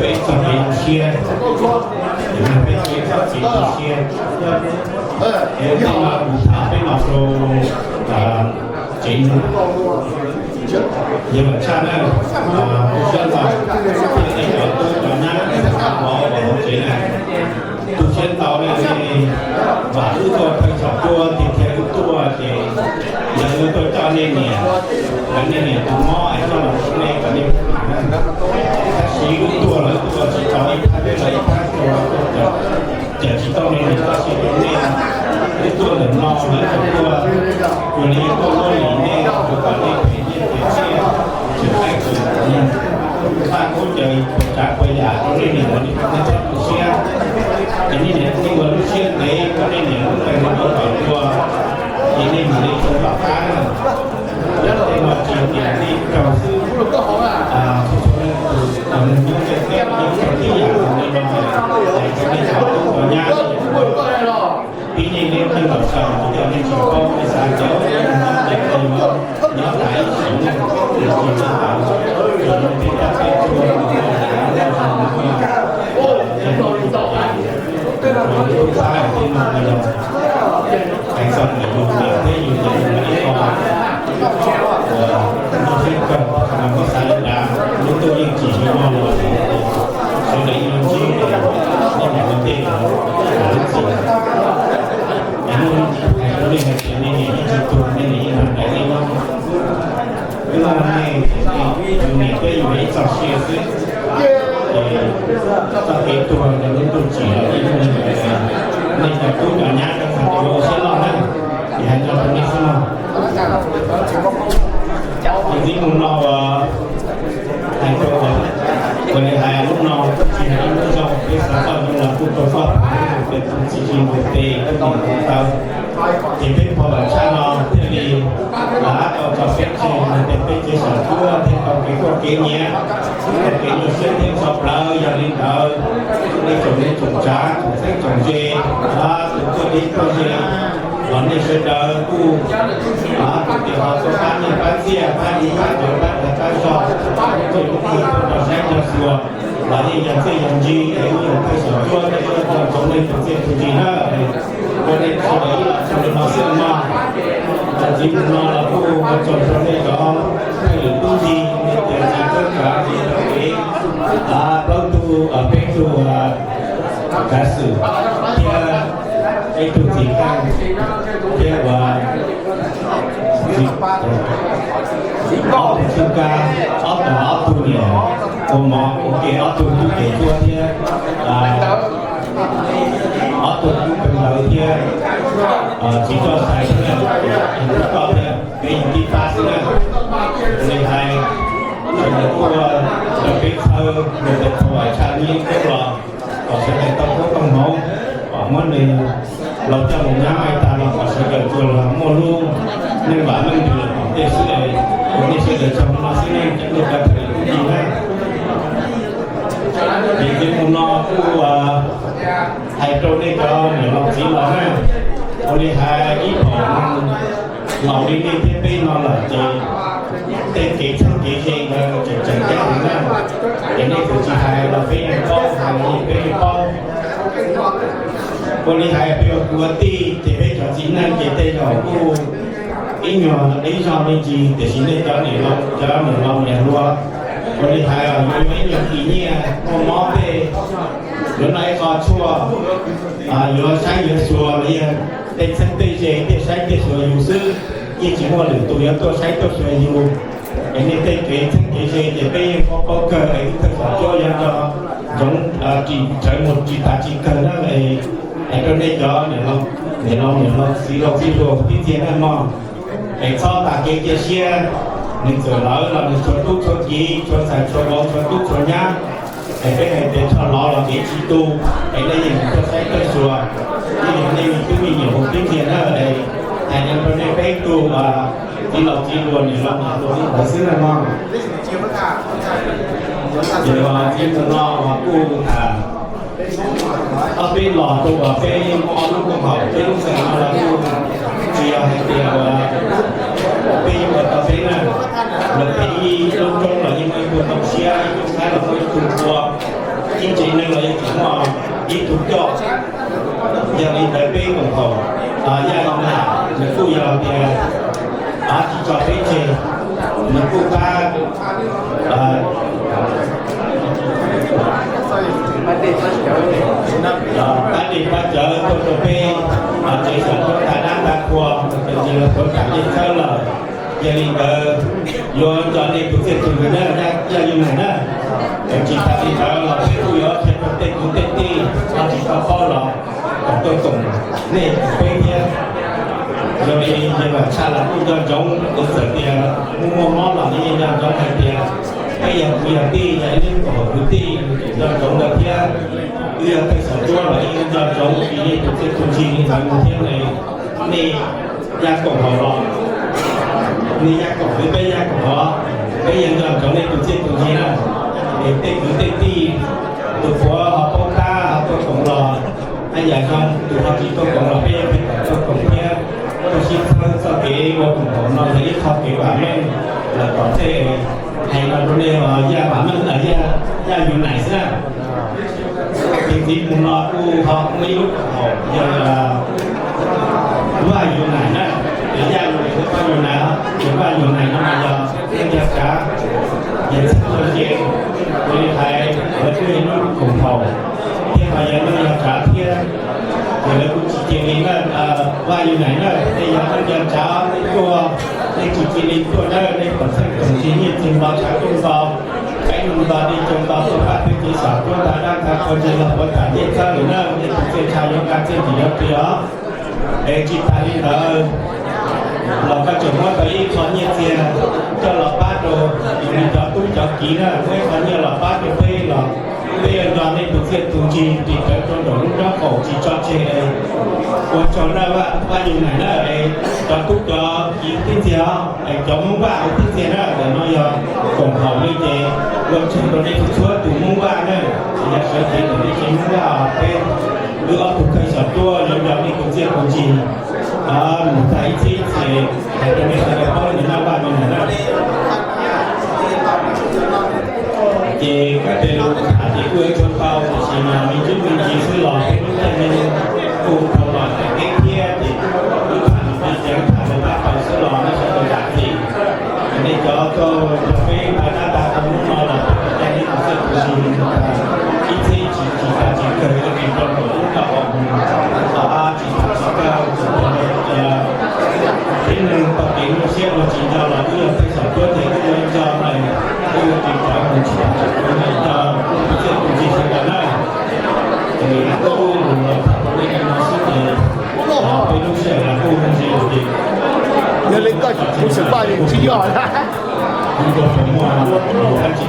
Peb txoj kev zoo siab, peb txoj kev zoo siab, es tej no kuv tham peb los rau tsev no. Yog vam tshaj na, tu siab ntau, cov tub cov nyab uas hauv tsev na, tu siab ntau na, vam wb tuaj thawj thaum tuaj tig kiag wb tuaj ces yog wb tuaj coj nej niam, kom nej niam tus mob es coj los rau nej kom nej, tab sis wb tuaj los wb tuaj tsis tau ib phab teb los ib phab tuaj, cawm tsis tau nej niam tab sis nej, wb tuaj ntawm no los wb tuaj, cuag li tuaj muab lim nej, kom nej phem nyiaj phem txiaj, tsis qaib tsis npaj khaub ncaws puas tsav puas yam rau nej niam ua li nej txhob tu siab. Ces nej niam thiaj ua lub siab ntev rau nej niam lub qe mus rau tom tuaj, ces nej mam li tau tom qab na. Tej no tsis tias nej raug xwb, txhua txhua leej tus neeg nyob ntiaj teb yeej raug tib yam nkaus li no, es nej cov tub cov nyab, pib nej neb tej laus tsaws tus coj nej tsis paub, nej xav tias ub, nyob tas ib sim neej, tiam sis tsis tau, ces nej peb coj peb txhua, hais txog ntawm yus niam thiab yus txiv yus ib qho uas muaj siab kawg, muab xav li dav, lub ntuj yeej tsim li no los, sawv daws yeej ntsib, nej niam ua ntej lub txim. Hais rau nej hais tias nej niam yeej tsis tuag, nej niam yeej nrog nraim nej nyob. Wb ua neej, yus niam thiab yus ib txoj sia xwb, ces txoj kev tuag rau lub ntuj tsim los yeej, nej cov tub cov nyab rau qhov tias ua siab loj na, ces hais no rau nej xwb no. Ces ntxiv mus no uas hais rau, ua li hais lub no tsis hais ib lub zog, peb xav txoj moo los kuj rau koj, peb tus txiv tsis mus tes kuj mus mus taw. Ces peb pog vam tshaj no thiaj li tau tso peb tseg mus tes peb tsev xyom cuab thiaj tau kev koj kev nyiam, tau kev nyuaj siab thiab txhawj plawv. Yog li ntawd, nej tsoom neej tsoom tsav tsoom txheeb tsoom ze, tus tuaj deb tuaj ze, los nej sawv daws kuj tias ho txog pab nyiaj pab txiaj, pab ib pab cawv, pab dag pab zog, pab txhua tus tuaj rau saib rau xyuas, los yeej yog txiaj yog ntsig es wb yog thawj xyom cuab thiab yog tsoom neej tsoom txiaj tsoom ntsig na. Ua nej sawv daws ib lo txog li no xwb no. Txij ntxiv mus no los kuj ua tsaug rau nej cov thawj lwm tub nti, nej tias txiv Koob Kav, txiv Rau Kev, plaub tug, peb tug kav xwm thiab ib tug txiv Koob thiab ua txiv, ob tug Koob Kab, ob tug, ob tug niam ua mov ua ke, ob tug tub cev cuab thiab ob tug tub kawg ntawd thiab txiv Toj Xais thiab, tub Toj thiab, peb yog tib pab xwb na. Li hais, sawv daws kuj ua rau peb txhawb nws tes tau vam tshaj neb koob los kom sawv daws tau koob tau hmoov, kom muab nws los coj mus nyab ua tag los kom sawv daws tsuas los muaj lub neej vam meej nrws los tom ntej xwb. Ua nej sawv daws tsaug no xwb nej cov tub cov thawj tub nti na. Ces ntxiv mus no kuj hais rau nej cov niam laus txiv laus na, ua li hais ib pom laus li nej thiab peb no lawm ces tej kev txheeb kev ze ntawd tseem tseem ceeb heev na. Ces nej txawm tsis hais los peb yeej paub, hais los yeej peb yeej paub. Ua li hais peb ua kwv ua tij ces peb cov txiv neej ces tej zaum kuj ib nyuag ib zaug me ntsis, tiam sis nej cov niam laus, cov niam laus niam hluas, ua li hais yuav ib nyuag kis nyiaj muaj mob tej, yuav noj ib qho tshuaj, yuav saib yuav xyuas los yog tej txheeb tej ze tiaj saib tiaj xyuas yus xwb, yeej tsis muaj lwm tus yuav tuaj saib tuaj xyuas yus. Es nej tej kev txheeb kev ze ces peb yeej paub paub kawg es wb thawj xyom cuab yuav nco ntsoov ris tsawv mus tsis tas tsis kawg na. Es hais rau nej cov niam laus niam laus txiv laus txij hluas kwv tij txiv neej mog, es txhob tas kev cia siab, nws txawm lawv los nws tshuav tub tshuav kiv tshuav ntxhais tshuav vauv tshuav tub tshuav nyab. Es peb hais tias tsho lov los kev tsis tu, es nej yeej tuaj saib tuaj xyuas, nej yeej nej me tub me nyuam hu tib ntxiag na. Hais rau nej peb tug txiv laus txiv hluas niam laus niam hluas li ntawd xwb na mog. Ces ntxiv mus no kuj tham ob peb los rau uas peb muaj ob lub koom haum peb lub xeem no los kuj tsis yog hais tias uas peb yuav ua tau peb na, los peb ib lub roob los yeej muaj ib tug tau siab, ib tug saib los muaj ib tug ua. ib tug coj. Yog li ntawd peb koom haum Yaj Zoo Nam nws kuj yog tias tsis tso peb tseg, nws kuj pab pab dej pab cawv tuaj rau peb tsev xyom tuab tag dab tag qhua, ces los tuav tsam dej txhawb lawm. Yog li ntawd yuav nco nej tus txiaj tus ntsig na, Yaj Zoo Nam na. Tsis tas li ntawd los peb kuj yuav qhia rau tej kwv tej tij tsis tau paub los kom tuaj koom nej peb thiab. Yog li yawg Vam Tshaj los kuj nco ntsoov, kuj txawm tias muaj muaj mob los yeej nco ntsoov hais tias peb yog kwv yog tij, yog ib lub koom haum kwv tij, nco ntsoov ntawd thiab. Wb yog tej xyom tuab los yeej nco ntsoov nej tus txiaj tus ntsig li ntawd thiab ne. Nej Yaj koom haum los, nej Yaj koom haum, peb Yaj koom haum, peb yeej nco ntsoov nej tus txiaj tus ntsig na. Es tej kwv tej tij, tus puav ho paub tab ho tuaj koom los, haj yam zoo tus ho tsis tuaj koom los peb yeej pheej kom tuaj koom thiab. Tuaj sib txhawb txoj kev ua koom haum no yog ib qho kev vam meej los kom tej hais no rau nej, Yaj vam meej, Yaj Yus Nais xwb na. Ces txiv mus no kuj ho muaj ib lub koom haum yog Vaj Yus Nais na. Ces Yaj Yus Nais thiab Vaj Yus Nais, ces Vaj Yus Nais no mas yog neej yog tsav, yog txheeb txheeb ze, kuv li hais lawv kuj yog ib lub koom haum thiab, ho yog neej yog tsav thiab. Ces lawv kuj tsis cia li na, Vaj Yus Nais na, nej yog neej yog tsav nej tuaj, nej tsis cia li tuaj na, nej kom txheeb kom ze, nyiaj txiag nto tshav ntuj nto, qaib ntuj nto, dej coo nto, tuaj pab peb tsev xyom tuab tag dab tag qhua, ntshe los puav tam dej txhawb lawm na, nej tus txiaj ntsha yuav nqa txiaj ntsig yuav plig os. Es tsis tas li ntawd los koj tseem muab tau ib qho nyiaj txiag coj los pab rau yus li cov tub cov kiv na, muab ib qho nyiaj los pab rau peb los peb yuav nco nej tus txiaj tus ntsig ris rawv rau nraum lub nraub qaum tsis tso tseg. Ua tsaug na Vaj Yus Nais na, es cov tub cov kiv tib ntxiag os, es cov Hmoob Vaj tib ntxiag na, ntawm no yog koom haum li ces ua tsaug rau nej txhua tus Hmoob Vaj na, yog sawv cev ntawm nej tsev Hmoob Vaj os, peb wb ob tug thawj xyom tuab yuav nco nej tus txiaj tus ntsig mus tag ib txhiab ib txhis, hais rau nej sawv daws paub li ntawd na Vaj Yus Nais na. Ces koj tes lus tham ces kuj yuav tshuav tau, tiam sis mas me ntsis me ntsis xwb los peb lub caij nyoog kuj dhau los txog kev thiab, ces wb tham los peb ceev tham los pab tau xwb los nej sawv daws zam txim. Nej cov tuaj nrog peb tag dab tag qhua hnub no los peb caij neb tus txiaj tus ntsig ib txhiab ib txhis tsis tas tsis kawg, ris rau nraum lub nraub qaum, tsis tas tsis kawg, tib neeg tau kev nyuaj siab ua tsis nco los wb yog thawj xyom tuab ces wb yuav nco na, wb yuav ris rawv mus tsis tas tsis kawg nco tus txiaj tus ntsig sawv daws na. Ces wb ua lus los tham rau nej li no xwb ces peb lub sij hawm los kuj me ntsis lawm ces yog li koj kuv xeem Vaj tsis yog na, kuv rau tseem muaj dab tsi